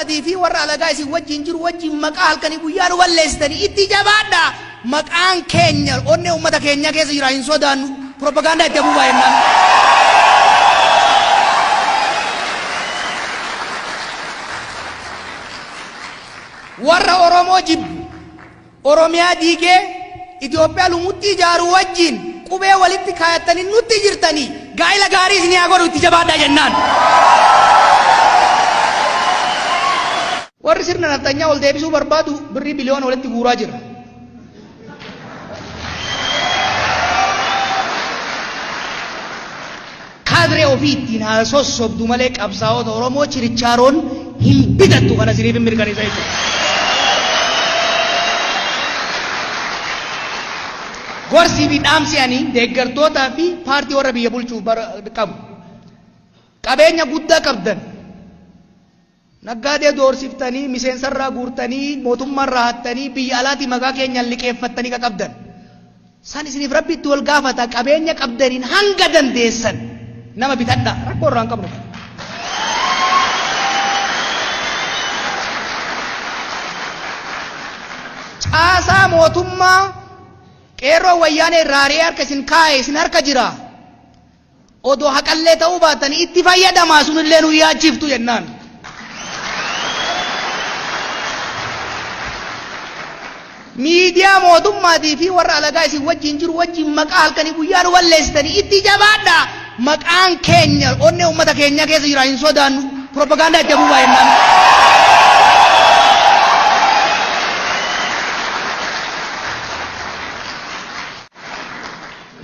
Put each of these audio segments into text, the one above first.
Tii fi warra alagaa isin wajjin jiru wajjin maqaa halkanii guyyaa nu balleessitanii itti jabaadhaa maqaan keenya onnee ummata keenyaa keessa jira hin sodaannu propagaandaa itti afuufaa jennaan. Warra Oromoo jibbu Oromiyaa diigee Itoophiyaa lumuxxii ijaaru wajjin qubee walitti kaayattanii nutti jirtanii gaa'ila gaarii isinii haa godhu itti jabaadhaa jennaan. Warri sirna nafxanyaa ol deebisuu barbaadu birrii biliyoona walitti guuraa jira. Kaadree ofii ittiin haa sossobdu malee qabsaa'ota Oromoo chirichaaroon hin bitattu kana isiniif hin mirkaneessa jechuudha. Gorsii fi dhaamsi ani deeggartootaa fi paartii warra biyya bulchuuf qabu. Qabeenya guddaa qabdan. Naggaadee doorsiftanii, miseensarraa guurtanii, mootummaarraa hattanii, biyya alaatii maqaa keenyaan liqeeffattanii ka qabdan. San isiniif Rabbi itti wal gaafata qabeenya qabdaniin hanga dandeessan nama bitadhaa. Rakkoo irraa hin qabnu kana. Caasaa mootummaa qeerroo wayyaanee irraa ari'ee harka isin kaa'e isin harka jira. Odoo haqallee ta'uu baattanii itti fayyadamaa sunillee nu yaachiftu jennaan. Miidiyaa mootummaatii fi warra alagaa isin wajjin jiru wajjin maqaa halkanii guyyaa nu balleessitanii itti jabaadhaa. Maqaan keenya onnee uummata keenyaa keessa jira hin sodaannu. Propagaandaa itti afuufaa jennaan.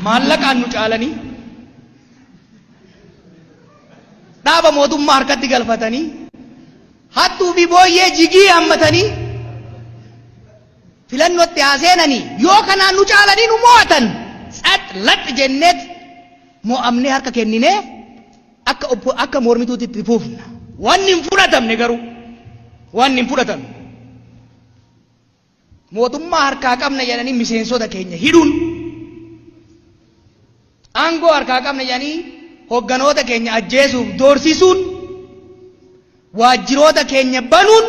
Maallaqaan nu caalanii dhaaba mootummaa harkatti galfatanii hattuu fi booyyee jigii hammatanii filannootti haa seenanii yoo kanaan nu caalanii nu mo'atan tsax lax jenneet mo'amnee harka kenninee akka akka mormituutti itti fufna. Wanni hin fudhatamne garuu wanni hin fudhatamne. Mootummaa harkaa qabna jedhanii miseensota keenya hidhuun, aangoo harkaa qabna jedhanii hogganoota keenya ajjeesuuf doorsisuun, waajjiroota keenya banuun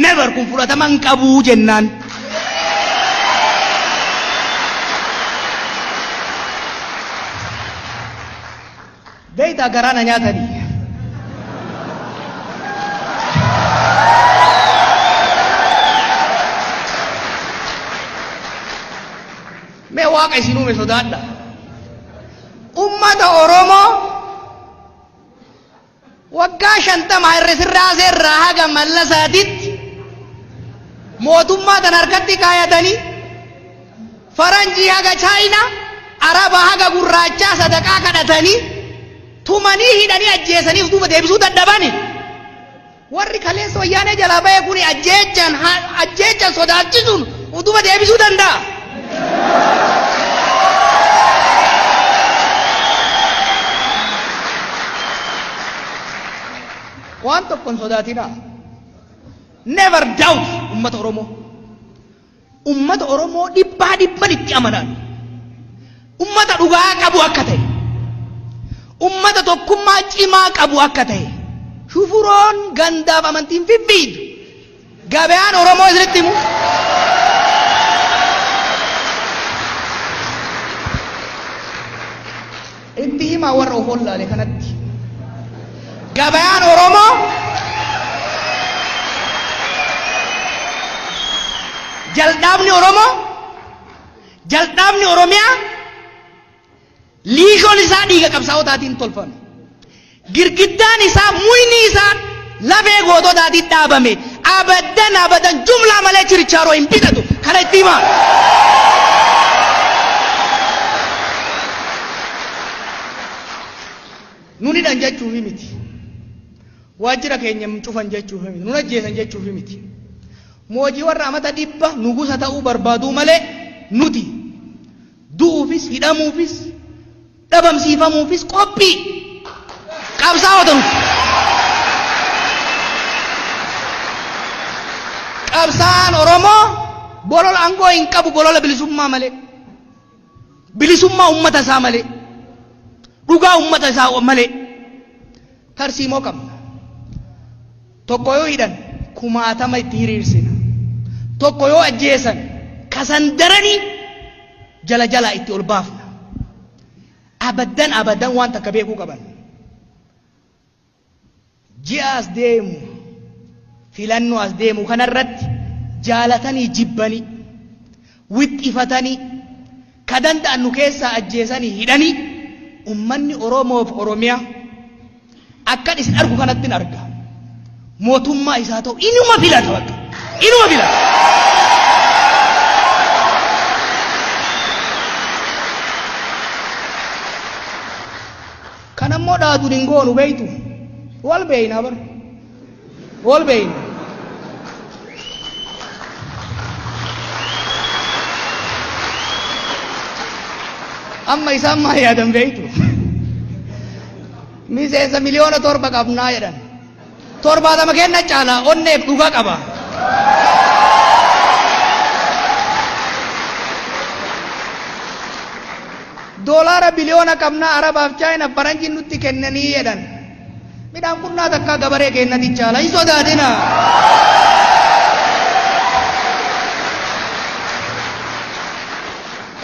never kun fudhatama hin qabuu jennaan. Beektaa garaa na nyaatanii. Mee waaqa isin uume sodaadha. Ummata Oromoo waggaa 50 Hayila Sillaasee irraa haga Mallasaatitti mootummaa tan harkatti kaayatanii Faranjii haga Chaayinaa, Araba haga gurraachaa sadaqaa kadhatanii tumanii hidhanii ajjeesanii of duuba deebisuu dadhabani. Warri kaleessa wayyaanee jalaa bahe kuni ajjeechaan ajjeechaan sodaachisuun of duuba deebisuu danda'a. Waan tokko hin sodaatinaa. Never doubt ummata Oromoo. Ummata Oromoo dhibbaa dhibban itti amanaan. Ummata dhugaa qabu akka ta'e. Ummata tokkummaa cimaa qabu akka ta'e. Shufuroon gandaaf amantiin fiffiidu. Gabayaan Oromoo isinitti himu. Itti himaa warra of wallaale kanatti. Gabayaan Oromoo jaldhaabni Oromoo jaldhaabni Oromiyaa liishoon isaa dhiiga qabsaa'otaatiin tolfame. Girgiddaan isaa muyni isaa lafee goototaatiin dhaabame. Abadan abadan jumlaa malee chirichaaroo hin bitatu. Kana itti himaa. Nun hidhan jechuufi miti. Waajjira keenya hin cufan jechuufi miti. Nun ajjeesan jechuufi miti. Moojii warra amata 100 nugusa ta'uu barbaaduu malee nuti du'uufis hidhamuufis dhabamsiifamuufis qophii qabsaa'ota nuti. Qabsaa'aan Oromoo bolola aangoo hin qabu bolola bilisummaa malee. Bilisummaa uummata isaa malee. Dhugaa uummata isaa malee. Tarsiimoo qabna. Tokko yoo hidhan kumaatama itti hiriirsina. Tokko yoo ajjeesan kasan daranii jala jalaa itti ol baafna. Abaddan abaddan waan takka beekuu qaban. Ji'a as deemu filannoo as deemu kanarratti jaalatanii jibbanii wixxifatanii ka danda'an nu keessaa ajjeesanii hidhanii ummanni Oromoof Oromiyaa akkan isin argu kanattin arga. Mootummaa isaa ta'u inuma filata bakka. Inuma filata. Kan ammoo dhaatuun hin goonu beeytu. Wal beeyna bar. Wal beeyna. Amma isaan maal yaadan beeytu? Miseensa 7 miliyoona qabnaa jedhan. 70 kenna caala onneef dhugaa qaba. Doolaara biliyoona qabnaa Arabaaf Chaayinaaf faranjiin nutti kennanii jedhan. Midhaan qunnaa takkaa gabaree kennati caala hin sodaatina.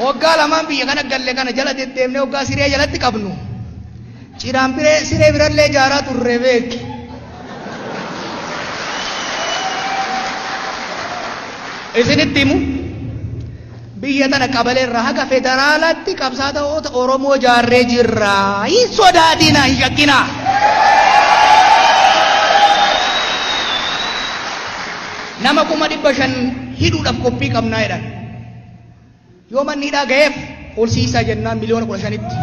Waggaa lamaan biyya kana galle kana jala deddeemnee waggaa siree jalatti qabnu. Ciraan biree siree birallee ijaaraa turre beeki. Isinitti himu biyya tana qabalee irraa haga federaalaatti qabsaa'ota Oromoo ijaarree jirra. Hin sodaatina, hin shakkinaa. Nama 500,000 hidhuudhaaf qophii qabnaa jedhan. Yoo manni hidhaa ga'eef horsiisaa jennaan 15 miliyoonatti.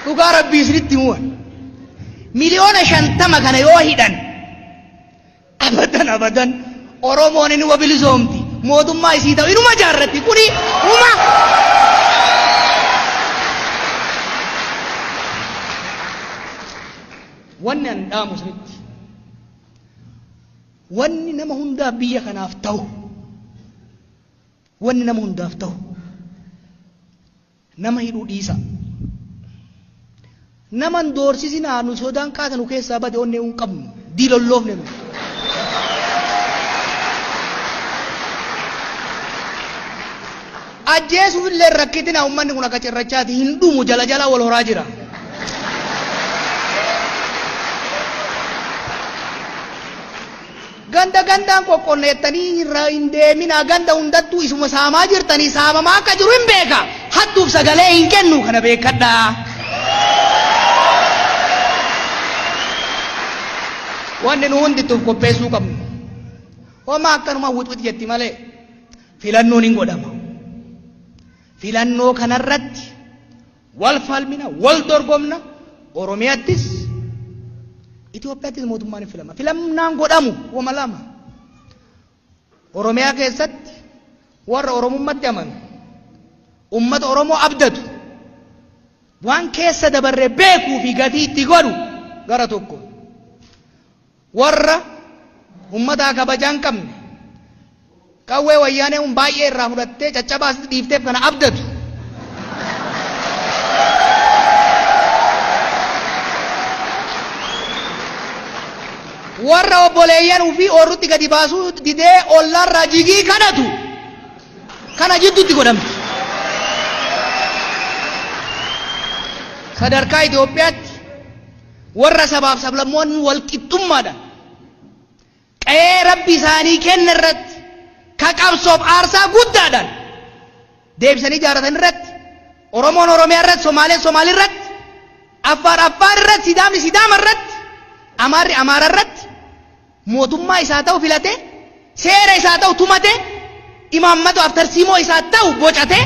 Dhugaa rabbii isinitti himuwan. 50 miliyoona kana yoo hidhan abadan abadan Oromoon inuma bilisoomti. Mootummaa isii ta'u inuma jaarratti kuni uma. Wanni an dhaamu isinitti. Wanni nama hundaaf biyya kanaaf ta'u, wanni nama hundaaf ta'u, nama hidhuu dhiisa. Nama hin doorsisinaa nu sodaan qaata nu keessaa bade onnee hin qabnu diilolloofne nu. Ajjeesuuf illee rakkitina uummanni kun akka cirrachaati hin dhumu jala jala wal horaa jira. Ganda gandaan qoqqoodna jettanii irra hin deeminaa ganda hundattuu isuma saamaa jirtanii saamamaa akka jiru hin beeka. Hattuuf sagalee hin kennu kana beekadhaa. Wanni nu hundi itti of qopheessuu qabnu. Homaa akkanuma wixwix jetti malee filannoon hin godhama. Filannoo kanarratti wal falmina, wal dorgomna, Oromiyattis Itoophiyaattis mootummaan hin filama. Filannaan godhamu wama lama. Oromiyaa keessatti warra Oromummatti amanu, ummata Oromoo abdatu, waan keessa dabarre beekuu fi gatii itti godhu gara tokko. Warra ummataa kabajaa hin qabne, qawwee wayyaanee kun baay'ee irraa fudhattee caccabaa asitti dhiifteef kana abdatu. Warra obboleeyyan ufii oorrutti gadi baasuu didee ollaarraa jigii kadhatu kana jidduutti godhamti. Sadarkaa Itoophiyaatti warra sabaaf sablammoonni wal qixxummaadhaan qa'ee rabbi isaanii kenne irratti ka qabsoof aarsaa guddaadhaan deebisanii ijaarratan irratti Oromoon Oromiyaa irratti Somaaleen Somaalii irratti Affaar Affaar irratti Sidaamni Sidaama irratti Amaarri Amaara irratti mootummaa isaa ta'u filate seera isaa ta'u tumate imaammata tarsiimoo isaa ta'u bocate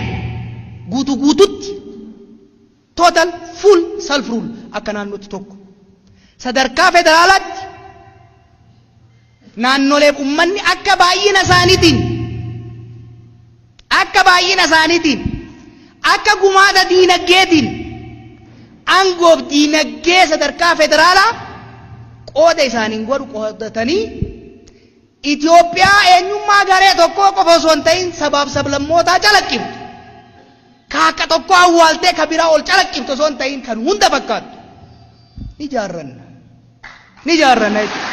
guutuu guututti total full self rule akka naannootti tokko. Sadarkaa federaalaatti naannoleef ummanni akka baay'ina isaaniitiin akka gumaata diinaggeetiin aangoof diinagdee sadarkaa federaalaa qooda isaaniin godhu qoodatanii Itoophiyaa eenyummaa garee tokkoo qofa osoo hin ta'in sabaaf sablammootaa calaqqiftu. Ka akka tokko awwaaltee ka biraa ol calaqqiftu osoo hin ta'in kan hunda fakkaattu. Ni jaarranna. Ni jaarranna jechuudha.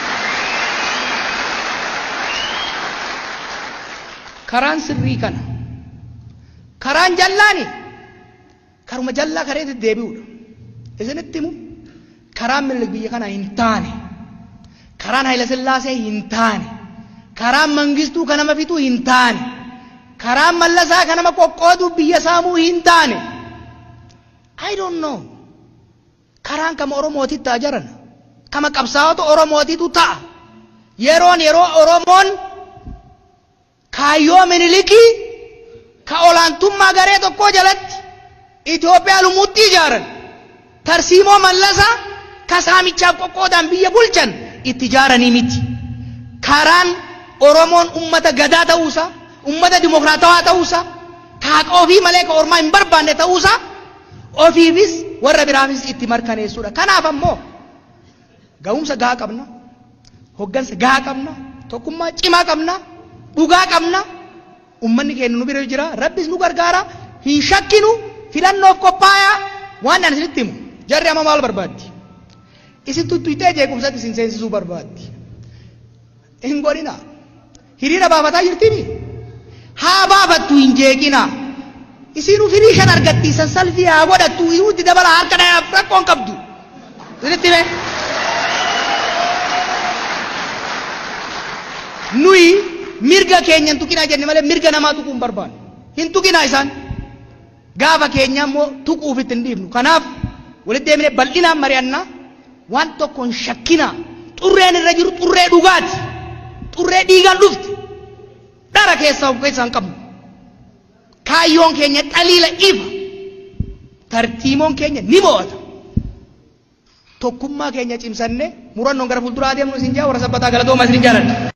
Karaan sirrii kana. Karaan jallaani karuma jallaa kareetti deebi'uudha. Isinitti himu, karaan Minilik biyya kana hin taane. Karaan Hayila Sillaasee hin taane. Karaan Mangistuu kan nama fixuu hin taane. Karaan Mallasaa kan nama qoqqooduu biyya saamuu hin taane. I don't know. Karaan kama Oromootitti ta'a jarana. Kama qabsaa'ota Oromootitu ta'a. Yeroon yeroo Oromoon kaayyoo Minilikii ka olaantummaa garee tokkoo jalatti Itoophiyaa lumuutti ijaaran, tarsiimoo Mallasaa ka saamichaaf qoqqoodaan biyya bulchan itti ijaaranii miti. Karaan Oromoon ummata gadaa ta'uusaa, ummata dimokiraatawaa ta'uusaa, ka haqa ofii malee ka ormaa hin barbaanne ta'uusaa ofiifis warra biraafis itti markaneessuudha. Kanaaf ammoo ga'umsa gahaa qabna, hoggansa gahaa qabna, tokkummaa cimaa qabna, dhugaa qabna. Ummanni keenya nu bira jira, Rabbis nu gargaara, hin shakkinu, filannoof qophaayaa. Waan ani isinitti himu, jarri amma maal barbaaddi? Isin tuttuqxee jeequmsatti isin seensisuu barbaaddi. Hin godhina. Hiriira baafataa jirtimi? Haa baafattu, hin jeeqina. Isinuu firii shan argatti, san salfii haa godhattu, inuu itti dabala, harka dhayaaf rakkoon qabdu. Isinitti hime. Nuyi mirga keenya hin tuqinaa jenne malee mirga namaa tuquu hin barbaannu. Hin tuqinaa isaan. Gaafa keenya immoo tuquuf itti hin dhiifnu. Kanaaf walitti deemnee bal'inaan mari'annaa. Waan tokko hin shakkinaa. Xurreen irra jiru xurree dhugaati. Xurree dhiigaan dhufte. Dhara keessaa of keessaa hin qabnu. Kaayyoon keenya xaliila ifa. Tartiimoon keenya ni mo'ata. Tokkummaa keenya cimsannee murannoon gara fuulduraa adeemnu isin jaa, warra Sabbataa, galatoomaa, isin jaaladha.